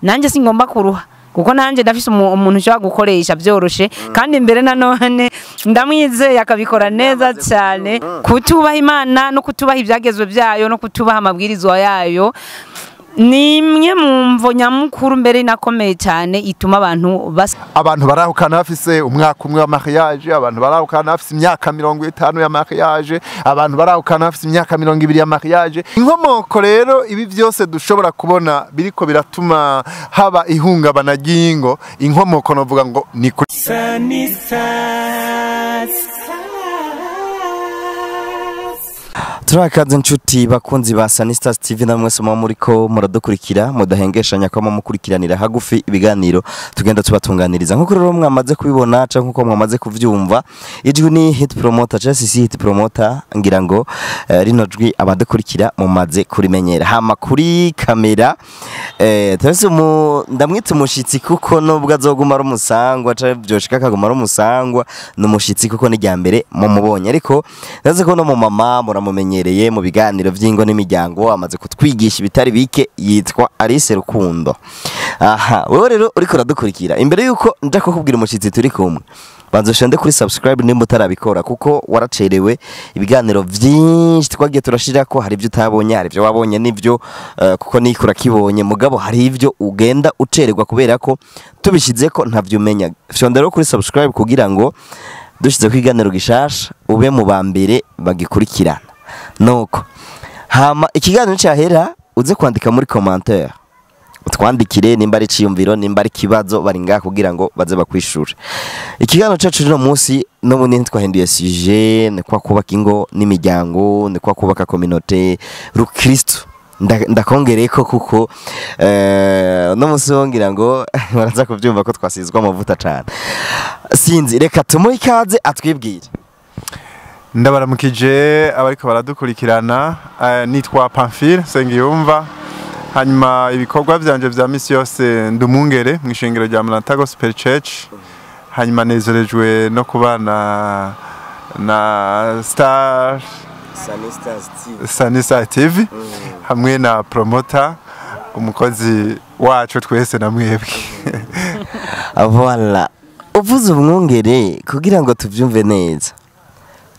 Nanjye singomba kuruha kuko nanjye ndafise umuntu ushobora gukoresha byoroshe, kandi mbere nanone ndamwizeye akabikora neza cyane. Kutubaha Imana no kutubaha ibyagezwe byayo no kutubaha amabwirizwa yayo ni imwe mu mvo nyamukuru mbere inakomeye cyane ituma abantu basa. Abantu barahukana bafise umwaka umwe wa mariage, abantu barahukana bafise imyaka 50 ya mariage, abantu barahukana bafise imyaka 20 ya mariage. Inkomoko rero ibi byose dushobora kubona biriko biratuma haba ihungabana ry'ingo, inkomoko novuga ngo ni kuri Turakaze inshuti bakunzi ba Sunny Stars TV, namwe mwese muba muriko muradukurikira mudahengeshanya ko mukurikiranira hagufi ibiganiro tugenda tubatunganiriza. Nkuko rero mwamaze kubibona canke nkuko mwamaze kuvyumva, ijwi ni Hit Promoter Chelsea, si Hit Promoter ngira ngo rino jwi abadukurikira mumaze kurimenyera. Hama kuri kamera turafise ndamwita umushitsi kuko nubwo azoguma ari umusangwa canke vyoshika akaguma ari umusangwa, ni umushitsi kuko ni rya mbere mumubonye, ariko ndazi ko no mu mama muramumenyereye mu biganiro vy'ingo n'imiryango, amaze kutwigisha ibitari bike, yitwa Alice Rukundo. Aha, wewe rero uriko uradukurikira, imbere yuko nja kukubwira umushitsi turi kumwe, banza ushende kuri subscribe nimba utarabikora kuko waracerewe. Ibiganiro vyinshi twagiye turashirako, hari ivyo utabonye, hari ivyo wabonye n'ivyo kuko niko urakibonye, mugabo hari ivyo ugenda ucererwa kubera ko tubishizeko ntavyo umenya. Fyonda rero kuri subscribe kugira ngo dushize kwiganiro gishasha ube mu ba mbere bagikurikirana. Nuko hama ikiganiro cyahera uze kwandika muri commentaire, utwandikire nimba ari ciyumviro nimba ari kibazo, bari ngaha kugira ngo baze bakwishure. Ikiganiro cyacu rino munsi n'ubundi ntitwahinduye sujet, ni kwa kubaka ingo n'imiryango, ni kwa kubaka communauté rukristo. Ndakongereko kuko no munsi wongira ngo baraza kuvyumva ko twasizwe amavuta cyane. Sinzi, reka tumuhe ikaze atwibwire. Ndabaramukije abariko baradukurikirana, nitwa Pamphile Sengiyumva. Hanyuma ibikorwa vyanje vya misi yose ndumungere mu ishengero rya Maranatha Gospel Church. Hanyuma nezerejwe no kubana na Star Sunny Star TV hamwe na Promoter, umukozi wacu twese na mwebwe. Voilà, uvuze umwungere kugira ngo tuvyumve neza,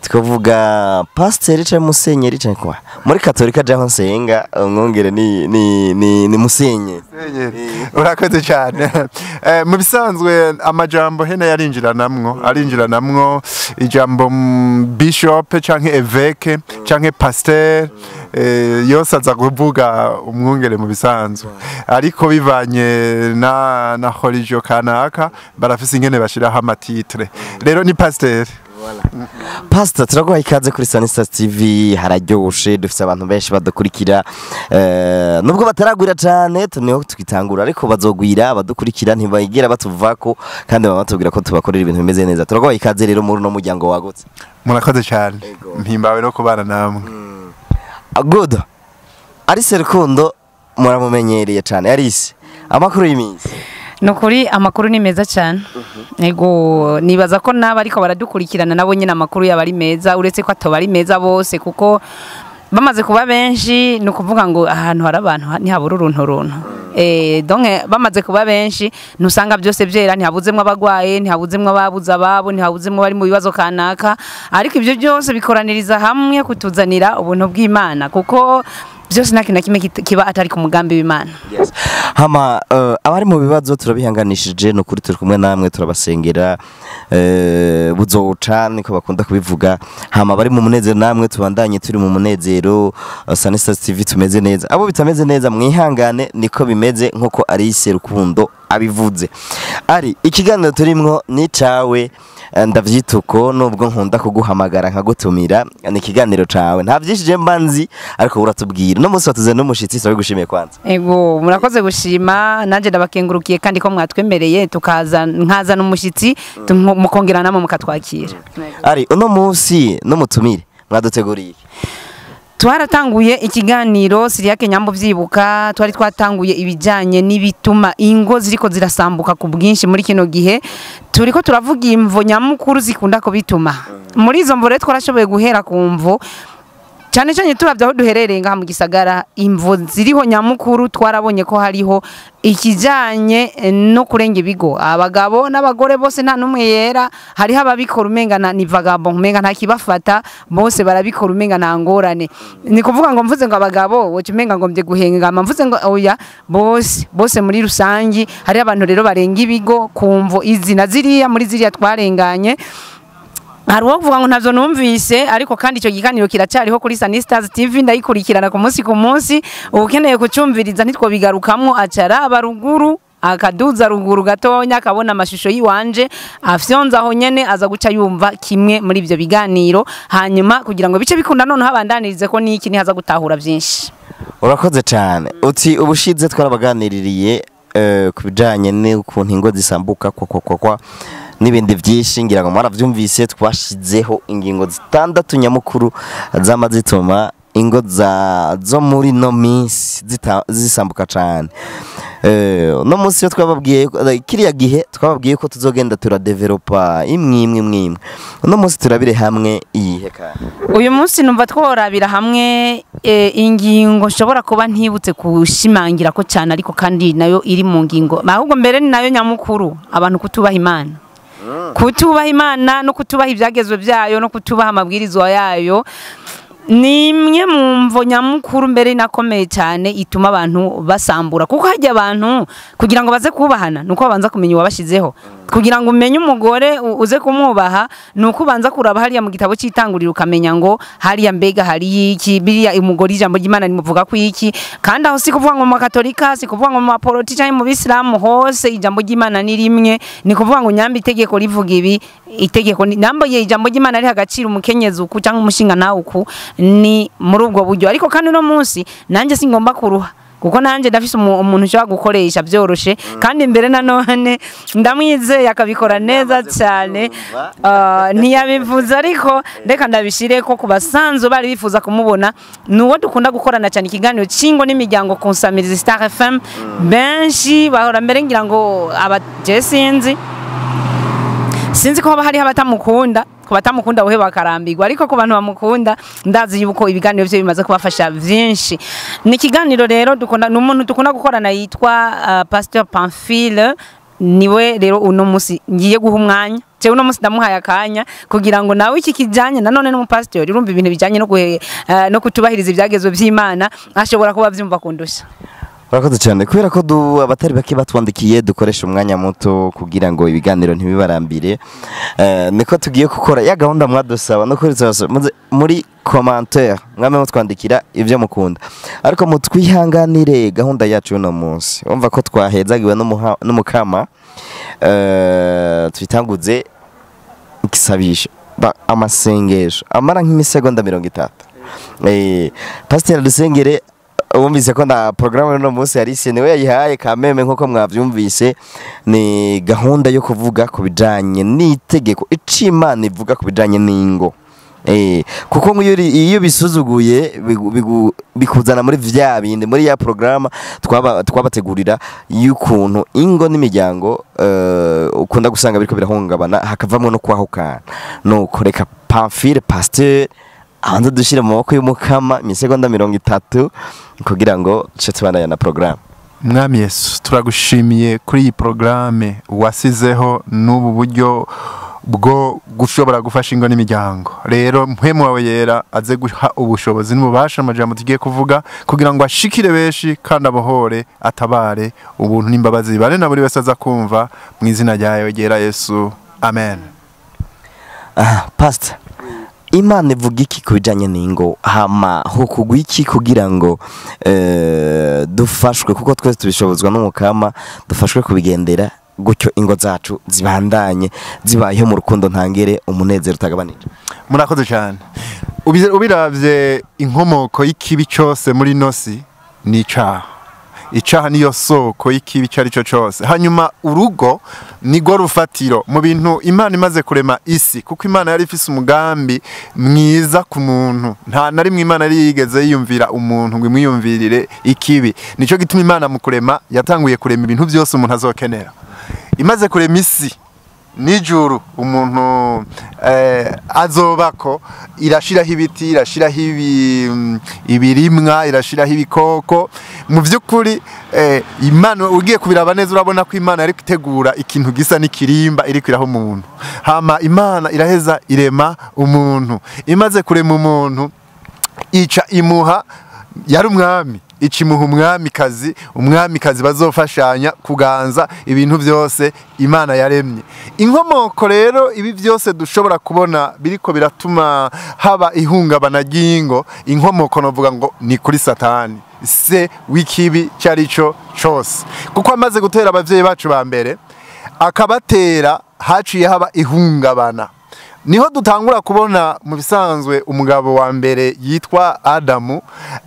tukavuga pasiteri canke musenyeri canke kwa muri katolika jaho nsenga umwungere ni musenyeri. Urakoze cyane. Mu bisanzwe amajambo hene yarinjiranamwo, ijambo bishop canke evêque canke pasteur, yose aza kuvuga umwungere mu bisanzwe, ariko bivanye na religion kanaka barafise ingene bashiraho amatitre. Rero ni pasteur. Pastor, turaguha ikaze kuri Sunny Stars TV, hararyoshe, dufise abantu benshi badukurikira, nubwo bataragwira cane niho tukitangura, ariko bazogwira abadukurikira ntibagera batuvako, kandi baba batubwira ko tubakorera ibintu bimeze neza. Turaguha ikaze rero muri uno muryango wagutse. Murakoze cyane, mpimbawe no kubana namwe. Good. Alice Rukundo muramumenyereye cane. Alice, amakuru y'iminsi? Nukuri amakuru ni meza cyane. Ego, nibaza ko naba ariko baradukurikirana nabo nyine amakuru yaba ari meza, uretse ko atoba ari meza bose kuko bamaze kuba benshi, ni ukuvuga ngo ahantu hari abantu ntihabura uruntu runtu. Donc bamaze kuba benshi ntusanga byose byera, ntihabuzemwo abagwaye, ntihabuzemwo ababuze ababo, ntihabuzemwo bari mu bibazo kanaka, ariko ibyo byose bikoraniriza hamwe kutuzanira ubuntu bw'Imana, kuko byose nta kintu na kimwe kiba atari ku mugambi w'Imana. Yes. Hama abari mu bibazo turabihanganishije, no kuri turi kumwe namwe turabasengera, buzoca niko bakunda kubivuga. Hama bari mu munezero namwe tubandanye turi mu munezero, Sunny Stars TV tumeze neza. Abo bitameze neza mwihangane, niko bimeze nkuko Alice Rukundo abivuze. Ari ikiganiro turimwo ni cawe, ndavyituko nubwo nkunda kuguhamagara nkagutumira, ni ikiganiro cawe nta vyinshi je mbanzi, ariko uratubwira. No munsi watuze n'umushitsi, turagushimiye kwanza. Ego, murakoze gushima, nanje ndabakengurukiye kandi ko mwatwemereye tukaza nkazana umushitsi mukongera namwe mukatwakira. Ari uno munsi n'umutumire mwaduteguriye. Twaratanguye ikiganiro Siriake Nyambo vyibuka, twari twatanguye ibijanye n'ibituma ingo ziriko zirasambuka ku bwinshi muri kino gihe. Turiko turavuga imvo nyamukuru zikunda ko bituma. Muri izo mvo rero twarashoboye guhera ku mvo Cyane cyane turavye aho duherereye ngaha mu gisagara, imvo ziriho nyamukuru twarabonye ko hariho ikijanye no kurenga ibigo. Abagabo n'abagore bose nta numwe yera, hariho ababikora umenga ni vagabond, umenga nta kibafata, bose barabikora umenga nta ngorane. Ni kuvuga ngo mvuze ngo abagabo woca umenga ngo mvye guhengama, mvuze ngo oya, bose bose muri rusangi. Hariho abantu rero barenga ibigo ku mvo izi na ziriya, muri ziriya twarenganye. Hari uwo kuvuga ngo ntavyo numvise, ariko kandi ico kiganiro kiracariho kuri Sunny Stars TV, ndayikurikirana ku munsi ku munsi. Ukeneye kucumviriza ntitwobigarukamwo, acara ruguru akaduza ruguru gatonya akabona amashusho yiwanje afyonza aho nyene, aza guca yumva kimwe muri ivyo biganiro, hanyuma kugira ngo bice bikunda noneho abandanirize ko niki nihaza gutahura vyinshi. Urakoze cyane. Uti ubushize twarabaganiririye ku bijanye n'ukuntu ingo zisambuka kwa kwa kwa kwa n'ibindi byinshi, ngira ngo mwaravyumvise. Twashizeho ingingo zitandatu nyamukuru zama zituma ingo za zo muri no minsi zisambuka cane. No munsi yo twababwiye, kiriya gihe twababwiye ko tuzogenda turadevelopa imwe imwe imwe imwe. Uno munsi turabire hamwe iyihe kandi? Uyu munsi numva tworabira hamwe ingingo nshobora kuba ntibutse kushimangira ko cyane, ariko kandi nayo iri mu ngingo, ahubwo mbere ni nayo nyamukuru: abantu kutubaha Imana. Kutubaha Imana no kutubaha ibyagezwe byayo no kutubaha amabwirizwa yayo ni imwe mu mvo nyamukuru mbere inakomeye cyane ituma abantu basambura, kuko hajya abantu kugira ngo baze kubahana nuko babanza kumenya uwabashizeho. Kugira ngo umenye umugore uze kumwubaha nuko ubanza kuraba hariya mu gitabo cy'itanguriro, ukamenya ngo hariya mbega hari iki, biriya umugore ijambo ry'Imana rimuvuga ku iki. Kandi aho si kuvuga ngo mu Katolika, si kuvuga ngo mu Baporoti cyangwa mu Bisilamu, hose ijambo ry'Imana ni rimwe. Ni kuvuga ngo nyamba itegeko rivuga ibi, itegeko namba ijambo ry'Imana riha agaciro umukenyezi uku cyangwa umushinga nawe uku, ni muri ubwo buryo. Ariko kandi uno munsi nanjye singomba kuruha, kuko nanjye ndafise umuntu ushobora gukoresha byoroshe, kandi mbere nanone ndamwizeye akabikora neza cyane. Ntiyabivuze ariko reka ndabishire ko ku basanzwe bari bifuza kumubona, ni uwo dukunda gukorana cyane ikiganiro cy'ingo n'imiryango ku Nsamirizi Star FM. Benshi bahora mbere ngira ngo aba je sinzi ko haba hariho abatamukunda, ku batamukunda bohe bakarambirwa, ariko ku bantu bamukunda ndazi yuko ibiganiro bye bimaze kubafasha vyinshi. Ni ikiganiro rero dukunda, ni umuntu dukunda gukorana yitwa Pasteur Pamphile. Niwe rero uno musi ngiye guha umwanya. Jewe uno musi ndamuhaye akanya kugira ngo nawe iki kijanye nanone n'umupasiteri, urumva ibintu bijanye no kutubahiriza ibyagezwe by'Imana ashobora kuba avyumva kundusha. Urakoze cyane. Kubera ko abatari bake batwandikiye dukoresha umwanya muto kugira ngo ibiganiro ntibibarambire, niko tugiye gukora ya gahunda mwadusaba no kuri muri commentaire mwame mutwandikira ibyo mukunda, ariko mutwihanganire gahunda yacu y'uno munsi. Urumva ko twahezagiwe n'umukama, twitanguze igisabisho, amasengesho amara nk'imisegonda 30. Pasiteri dusengere. Wumvise ko na programme y'uno munsi Alice niwe yayihaye kameme, nkuko mwavyumvise ni gahunda yo kuvuga ku bijanye n'itegeko ico Imana ivuga ku bijanye n'ingo. Kuko nk'iyo iyo bisuzuguye bikuzana muri vya bindi muri ya programme twabategurira y'ukuntu ingo n'imiryango ukunda gusanga biriko birahungabana, hakavamwo no kwahukana. Nuko reka Pamphile Pasteur abanza dushire mu maboko y'umukama imisegonda 30 kugira ngo duce tubandanya na programme. Mwami Yesu, turagushimiye kuri iyi porogaramu wasizeho n'ubu buryo bwo gushobora gufasha ingo n'imiryango. Rero mpwemu wawe yera aze guha ubushobozi n'ububasha amajambo tugiye kuvuga kugira ngo ashikire benshi kandi abohore, atabare. Ubuntu n'imbabazi bibane na buri wese aza kumva, mu izina ryawe ryera Yesu, amen. Pastor, Imana ivuga iki ku bijanye n'ingo, hama hokugwa iki kugira ngo dufashwe, kuko twese tubishobozwa n'umukama, dufashwe kubigendera gutyo ingo zacu zibandanye zibayeho mu rukundo ntangere, umunezero utagabanije? Murakoze cyane. Ubiravye inkomoko y'ikibi cyose muri nosi ni icaha. Icaha niyo soko y'ikibi icyo ari cyo cyose. Hanyuma urugo nirwo rufatiro mu bintu Imana imaze kurema isi, kuko Imana yari ifise umugambi mwiza ku muntu. Nta na rimwe Imana yari yigeze yiyumvira umuntu ngo imwiyumvirire ikibi. Nico gituma Imana mu kurema yatanguye kurema ibintu byose umuntu azokenera. Imaze kurema isi Nijuru umuntu azobako irashiraho ibiti, irashiraho ibirimwa, irashiraho ibikoko. Mu by'ukuri Imana ugiye kubiraba neza urabona ko Imana yari itegura ikintu gisa n'ikirimba iri kwiraho umuntu. Hama Imana iraheza irema umuntu, imaze kurema umuntu ica imuha, yari umwami, ica imuha umwamikazi, umwamikazi bazofashanya kuganza ibintu byose Imana yaremye. Inkomoko rero ibi byose dushobora kubona biriko biratuma haba ihungabana ry'ingo, inkomoko novuga ngo ni kuri Satani, se w'ikibi cyarico cose, kuko amaze gutera abavyeyi bacu ba mbere akabatera, haciye haba ihungabana. Niho dutangura kubona mu bisanzwe umugabo wa mbere yitwa Adamu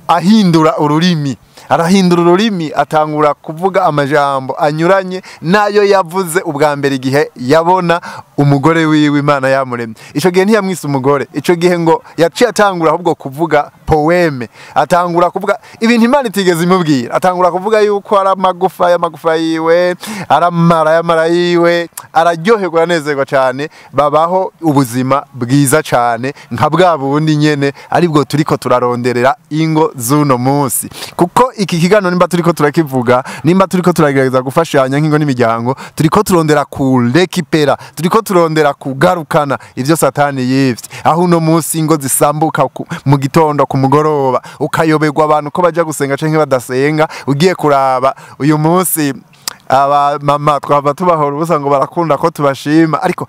ahindura ururimi, arahindura ururimi, atangura kuvuga amajambo anyuranye nayo yavuze ubwa mbere igihe yabona umugore wiwe Imana yamuremye. Ico gihe ntiyamwise umugore, ico gihe ngo yaciye atangura ahubwo kuvuga poème, atangura kuvuga ibintu Imana itigeze imubwira, atangura kuvuga yuko ari amagufa y'amagufa yiwe, ari amara y'amara yiwe, araryoherwa anezerwa cyane, babaho ubuzima bwiza cyane nka bwa bundi nyene aribwo turiko turaronderera ingo z'uno munsi. Kuko iki kiganiro nimba turiko turakivuga, nimba turiko turagerageza gufashanya nk'ingo n'imiryango, turiko turondera kurekipera, turiko turondera kugarukana ivyo Satani yivye. Aho uno munsi ingo zisambuka mu gitondo, ku mugoroba, ukayoberwa abantu ko baja gusenga canke badasenga. Ugiye kuraba uyu munsi aba mama twaba tubahora ubusa ngo barakunda ko tubashima, ariko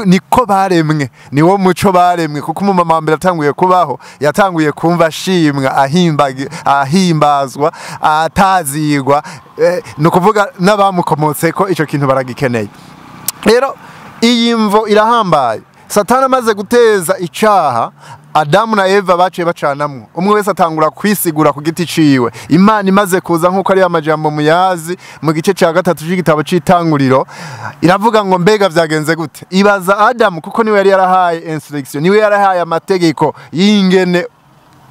niko baremwe, niwo muco baremwe. Kuko umumama wa mbere atanguye kubaho yatanguye kumva ashimwa, ahimbazwa, atazigwa, ni ukuvuga n'abamukomotse ko ico kintu baragikeneye. Rero iyi mvo irahambaye. Satani amaze guteza icaha, Adamu na Eva baciye bacanamwo, umwe wese atangura kwisigura ku giti ciwe. Imana imaze kuza, nk'uko ari amajambo muyazi mu gice ca 3 c'igitabo c'Itanguriro, iravuga ngo mbega vyagenze gute? Ibaza Adamu, kuko niwe yari yarahaye instruction, niwe yarahaye amategeko y'ingene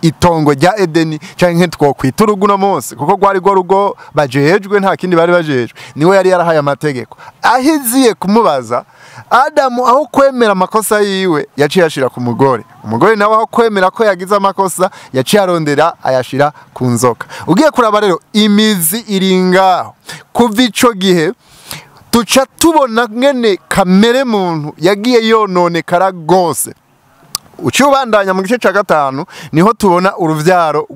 itongo rya Edeni canke twokwita urugo uno munsi, kuko rwari rwo rugo bajejwe, nta kindi bari bajejwe, niwe yari yarahaye amategeko. Ahiziye kumubaza, Adamu aho kwemera amakosa yiwe yaciye ashira ku mugore, umugore nawe aho kwemera ko yagize amakosa yaciye arondera ayashira ku nzoka. Ugiye kuraba rero imizi iri ngaho. Kuva ico gihe tuca tubona ngene kamere muntu yagiye yononekara gose. Uciye ubandanya mu gice ca 5 niho tubona uruvyaro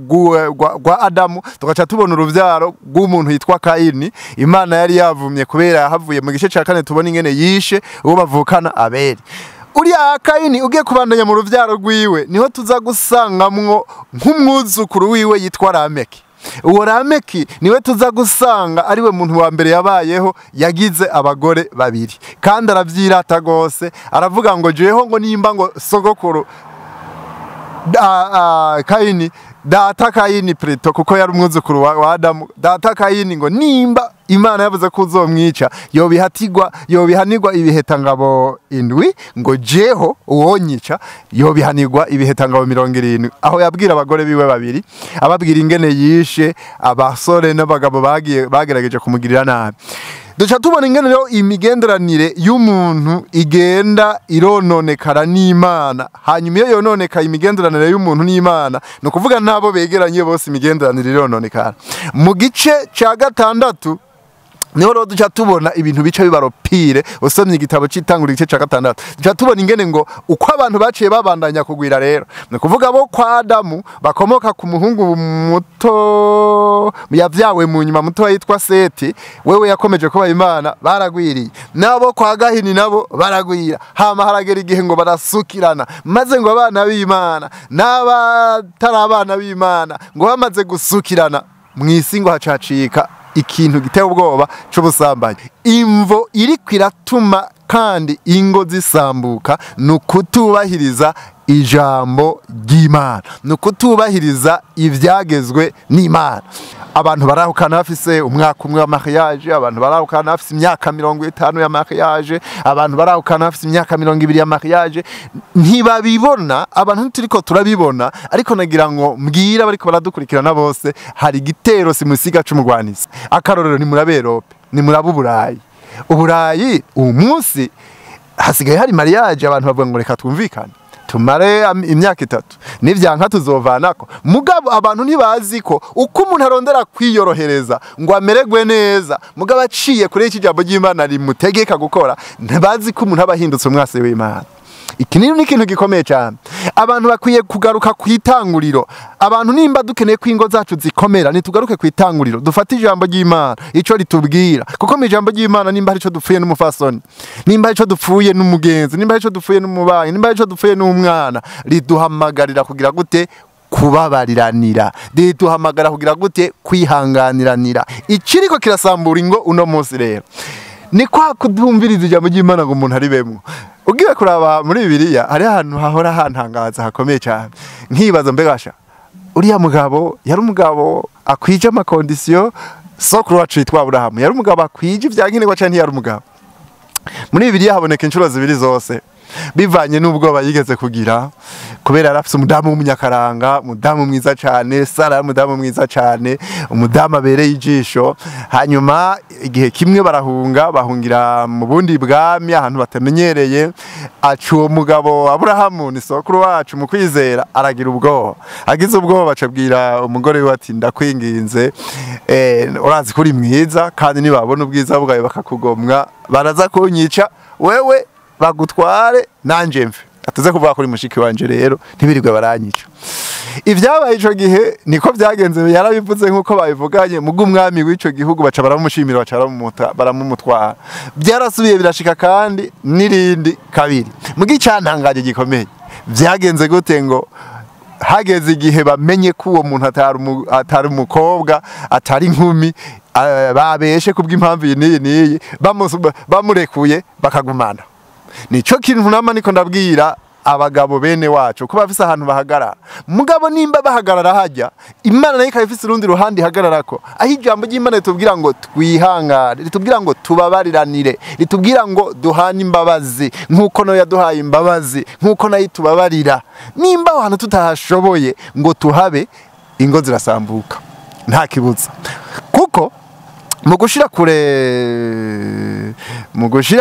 rwa Adamu, tugaca tubona uruvyaro rw'umuntu yitwa Kayini Imana yari yavumye kubera yahavuye. Mu gice ca 4 tubona ingene yishe uwo bavukana Abeli. Uriya Kayini ugiye kubandanya mu ruvyaro rwiwe niho tuza gusangamwo nk'umwuzukuru wiwe yitwa Lameki. Uwo Lameki niwe tuza gusanga ariwe muntu wa mbere yabayeho yagize abagore babiri, kandi aravyirata gose, aravuga ngo jeho ngo nimba ngo sogokuru Kayini, data Kayini preto, kuko yari umwuzukuru wa Adamu, data Kayini ngo nimba Imana yavuze ko uzomwica yobihatirwa, yobihanirwa ibihetangabo 7, ngo jeho uwonyica yobihanirwa ibihetangabo 70. Aho yabwira abagore biwe babiri, ababwira ingene yishe abasore n'abagabo bagiye bagerageje kumugirira nabi. Duca tubona ingene rero imigenderanire y'umuntu igenda irononekara n'Imana. Hanyuma iyo yononekaye imigenderanire y'umuntu n'Imana, ni ukuvuga n'abo begeranye bose imigenderanire irononekara. Mu gice ca 6 niho rero duca tubona ibintu bica bibaropire. Usomye igitabo c'Itanguriro igice ca 6 duca tubona ingene ngo uko abantu baciye babandanya kugwira. Rero ni ukuvuga bo kwa Adamu bakomoka ku muhungu muto yavyawe mu nyuma muto yitwa Seti, wewe yakomeje kuba Imana, baragwiriye. Nabo kwa Gahini nabo baragwira. Hama haragera igihe ngo barasukirana, maze ngo abana b'Imana n'abatari abana b'Imana ngo bamaze gusukirana mw'isi ngo hacacika ikintu giteye ubwoba c'ubusambanyi. Imvo iriko iratuma kandi ingo zisambuka ni ukutubahiriza ijambo ry'Imana, ni ukutubahiriza ivyagezwe n'Imana. Abantu barahukana bafise umwaka umwe wa mariage, abantu barahukana bafise imyaka 50 ya mariage, abantu barahukana bafise imyaka 20 ya mariage, ntibabibona. Abantu ntituriko turabibona, ariko nagira ngo mbwira bariko baradukurikirana bose, hari igitero simusiga c'umugwanizi. Akarorero ni murabe Europe, ni murabe Uburayi. Uburayi uyu munsi Hasigaye hari mariage, abantu bavuga ngo reka twumvikane tumare imyaka 3, nivyanka tuzovanako. Mugabo abantu ntibazi ko uko umuntu arondera kwiyorohereza ngo amererwe neza, mugabo aciye kuri iki jambo ry'Imana rimutegeka gukora, ntibazi ko umuntu aba ahindutse umwasi w'Imana. Iki ni ikintu gikomeye cyane. Abantu bakwiye kugaruka ku itanguriro. Abantu nimba dukeneye ko ingo zacu zikomera, nitugaruke ku itanguriro, dufate ijambo ry'Imana ico ritubwira, kuko mu ijambo ry'Imana nimba hari ico dupfuye n'umufasoni, nimba hari ico dupfuye n'umugenzi, nimba hari ico dupfuye n'umubanyi, nimba hari ico dupfuye n'umwana, riduhamagarira kugira gute? Kubabariranira. Riduhamagara kugira gute? Kwihanganiranira. Ikiriko kirasambura ingo uno munsi rero ni kwa kudumviriza ijambo ry'Imana ngo umuntu aribemwo. Ugiye kuraba muri Bibiliya hari ahantu hahora hantangaza hakomeye cyane, nkibaza mbegasha uriya mugabo yari umugabo akwije amakondisiyo, sokuru wacu yitwa Aburahamu yari umugabo akwije ivyankenerwa canke ntiyari umugabo? Muri Bibiliya haboneka inshuro zibiri zose bivanye n'ubwoba yigeze kugira, kubera yarafise umudamu w'umunyakaranga, umudamu mwiza cyane, Sara, umudamu mwiza cyane, umudamu abereye ijisho. Hanyuma igihe kimwe barahunga, bahungira mu bundi bwami ahantu batamenyereye. Aca uwo mugabo Aburahamu ni sokuru wacu mu kwizera aragira ubwoba. Agize ubwoba acabwira umugore we ati ndakwinginze, urazi ko uri mwiza, kandi nibabona ubwiza bwawe bakakugomwa baraza kunyica, wewe bagutware nanje mfe. Atuze kuvuga kuri mushiki wanje rero ntibirirwe baranyica. Ivyabaye ico gihe niko vyagenze, yarabivuze nkuko babivuganye, mugo umwami w'ico gihugu baca baramushimira, baca baramumutwara. Byarasubiye birashika kandi n'irindi kabiri. Mugi cyantangaje gikomeye, vyagenze gute ngo hageze igihe bamenye ko uwo muntu atari umukobwa, atari inkumi, babeshe kubw'impamvu iyi n'iyi n'iyi, bamurekuye bakagumana. Nico kintu nama niko ndabwira abagabo bene wacu ko bafise ahantu bahagarara. Mugabo nimba bahagarara hajya, Imana nayo ikaba ifise urundi ruhande ihagararako, aho ijambo ry'Imana ritubwira ngo twihangane, ritubwira ngo tubabariranire, ritubwira ngo duhane imbabazi nkuko nayo yaduhaye imbabazi, nkuko nayo itubabarira. Nimba aho hantu tutahashoboye ngo tuhabe, ingo zirasambuka nta kibuza. Kuko mu gushira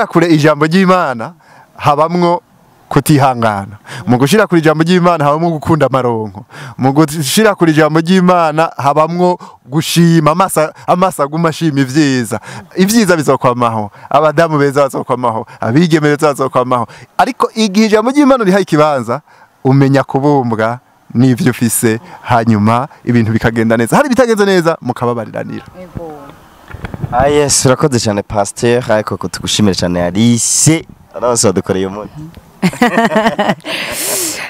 kure ijambo ry'Imana habamwo kutihangana, mu gushira kure ijambo ry'Imana habamwo gukunda amaronko, mu gushira kure ijambo ry'Imana habamwo gushima, amasa aguma ashima ivyiza. Ivyiza bizokwamaho, abadamu beza bazokwamaho, abigeme beza bazokwamaho. Ariko igihe ijambo ry'Imana rihaye ikibanza, umenya kubumbwa n'ivyo ufise, hanyuma ibintu bikagenda neza. Hari bitagenze neza mukababariranira. Yes, urakoze cyane Pasteur, ariko ko tugushimira cyane Alice arabaso badukoreye umunsi.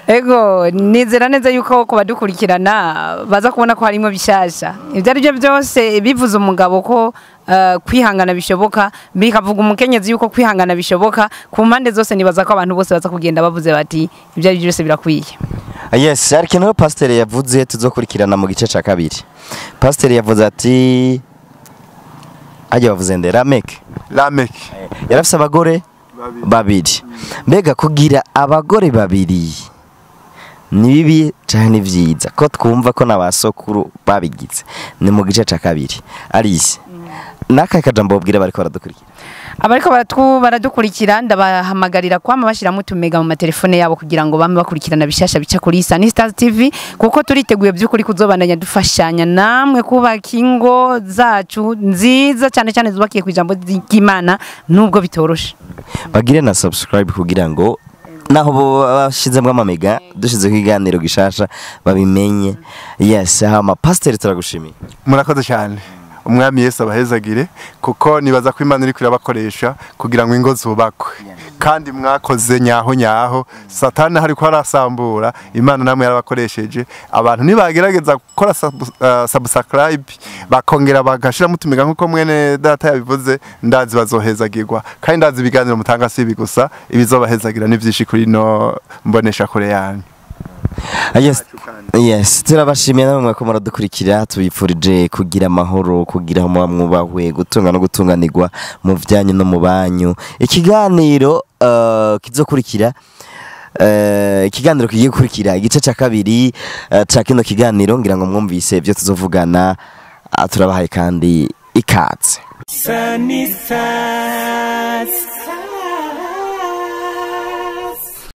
Ego, nizera neza yuko kubadukurikirana baza kubona ko harimo bishasha. Ibyo ari byo byose bivuze umugabo ko kwihangana bishoboka, bikavuga umukenyezi yuko kwihangana bishoboka, ku mpande zose nibaza ko abantu bose baza kugenda bavuze bati ibyo ari byo byose birakwiye. Yes, ariko no Pasteur yavuze tuzokurikirana mu gice ca kabiri. Pasteur yavuze ati ajya bavuze nde Lameki. Lameki yarafise abagore babiri. Mbega kugira abagore babiri ni bibi canke ni vyiza? Ko twumva ko n'abasokuru babigize. Ni mu gice ca kabiri. Alice, naka kajambo babwira bariko baradukurikira. Abariko baradukurikira ndabahamagarira kwama bashiramo utumega mu matelefone yabo kugira ngo bame bakurikirana bishasha bica kuri Sunny Stars TV, kuko turiteguye by'ukuri kuzobandanya dufashanya namwe kubaka ingo zacu nziza cyane cyane zubakiye ku ijambo ry'Imana nubwo bitoroshe. Bagire na subscribe kugira ngo naho bashizemwo amamega dushize ku kiganiro gishasha babimenye. Yes, hama Pasteur turagushimiye. Murakoze cyane. Umwami Yesu abahezagire, kuko nibaza ko Imana iri kurabakoresha kugira ngo ingo zubakwe. Kandi mwakoze nyaho nyaho, Satani hari ko arasambura, Imana namwe yarabakoresheje. Abantu nibagerageza gukora subscribe bakongera bagashira mutumiga nkuko mwene data yabivuze, ndazi bazohezagirwa. Kandi ndazi ibiganiro mutanga si ibi gusa, ibizobahezagira ni vyinshi kuri no mbonesha kure yanyu. Yes, yes, turabashimiye namwe ko muradukurikira, tubifurije kugira amahoro, kugira mwubahwe, gutunga no gutunganirwa mu vyanyu no mu banyu. Ikiganiro kizokurikira, ikiganiro kigiye gukurikira igice ca kabiri ca kino kiganiro, ngira ngo mwumvise ibyo tuzovugana. Turabahaye kandi ikaze. Sunny Stars.